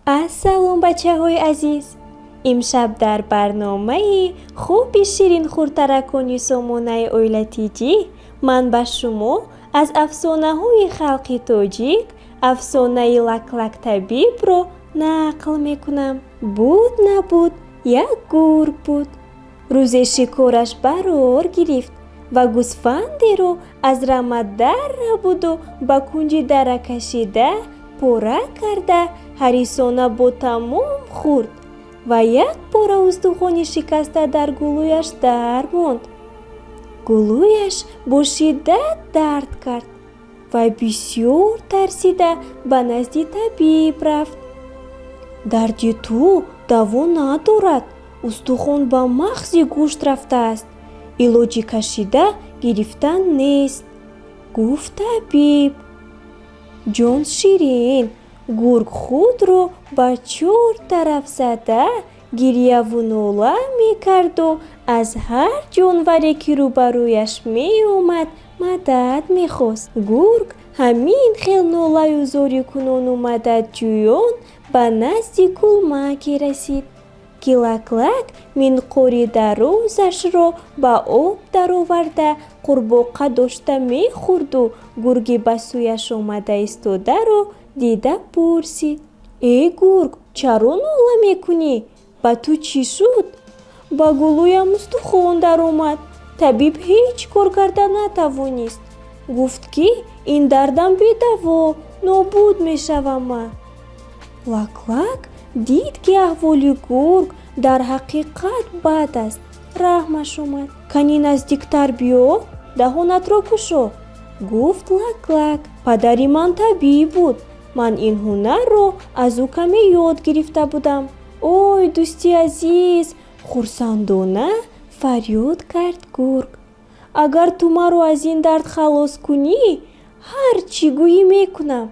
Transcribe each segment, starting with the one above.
Ассалом, бачаҳои азиз! Имшаб дар барномаи хуби ширинхӯртаракони сомонаи Оила Тиҷӣ ман ба шумо аз афсонаҳои халқи тоҷик афсонаи Лаклак табибро нақл мекунам. Буд, набуд, як гург буд. Рӯзе шикораш барор гирифт ва гӯсфандеро аз рама дар рабуду ба кунҷи дара кашида, пора карда, ҳарисона бо тамом хӯрд ва як пора устухони шикаста дар гулӯяш дар монд. Гулӯяш бо шиддат дард кард ва бисёр тарсида ба назди табиб рафт. «Дарди ту даво надорад, устухон ба мағзи гӯшт рафтааст, илоҷи кашида гирифтан нест», — гуфт табиб. Ҷон ширин, гург худро ба чор тараф зада, гирьяву нола мекарду аз ҳар ҷонваре, ки рӯбарӯяш меомад, мадад мехост. Гург ҳамин хел нолаю зорикунону мададҷӯён ба назди кулмаке расид, ки Лаклак минқори дарозашро ба об дароварда, қурбоқа дошта мехӯрду гурги ба сӯяш омада истодаро дида пурсид: «Эй гург, чаро нола мекунӣ? Ба ту чӣ шуд?» «Ба гулӯям устухон даромад. Табиб ҳеҷ кор карда натавонист. Гуфт, ки ин дардам бедаво, нобуд мешавам ман». Лаклак дид, ки аҳволи гург дар ҳақиқат бад аст, раҳмаш омад. «Кани наздиктар биё, даҳонатро кушо», — гуфт Лаклак. «Падари ман табиб буд. Ман ин ҳунарро аз ӯ каме ёд гирифта будам». «Ой, дӯсти азиз!» — хурсандона фарёд кард гург. «Агар ту маро аз ин дард халос кунӣ, ҳар чӣ гӯӣ, мекунам».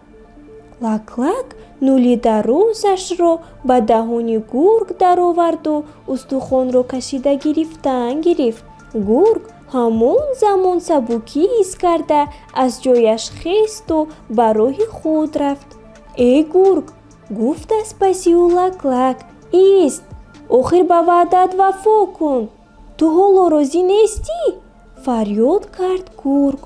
Лаклак нӯли дарозашро ба даҳони гург дароварду устухонро кашида гирифтан гирифт. Гург ҳамон замон сабукӣ ҳис карда, аз ҷояш хесту ба роҳи худ рафт. «Эй гург!» — гуфт аз паси ӯ Лаклак. «Ист, охир ба ваъдаат вафо кун». «Ту ҳоло розӣ нестӣ?» — фарёд кард гург.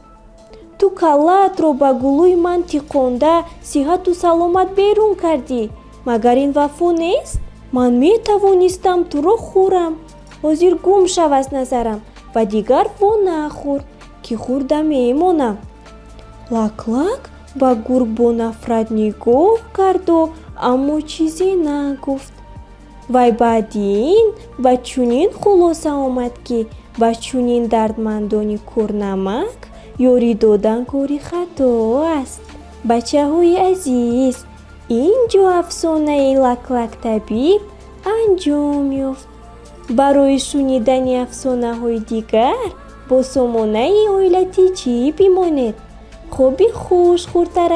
«Ту каллаатро ба гулӯи ман тиқонда, сиҳату саломат берун кардӣ. Магар ин вафо нест? Ман метавонистам туро хӯрам. Ҳозир гум шав аз назарам ва дигар во нахӯр, ки хӯрда мемонам». Лаклак ба гург бо нафрат нигоҳ карду, аммо чизе нагуфт. Вай баъди ин ба чунин хулоса омад, ки ба чунин дардмандони кӯрнамак ёрӣ додан кори хато аст. Бачаҳои азиз, ин ҷо афсонаи Лаклак табиб анҷом ёфт. Барои шунидани афсонаҳои дигар бо сомонаи Оила Тиҷӣ бимонед. Хоби хуш, хурдтарак.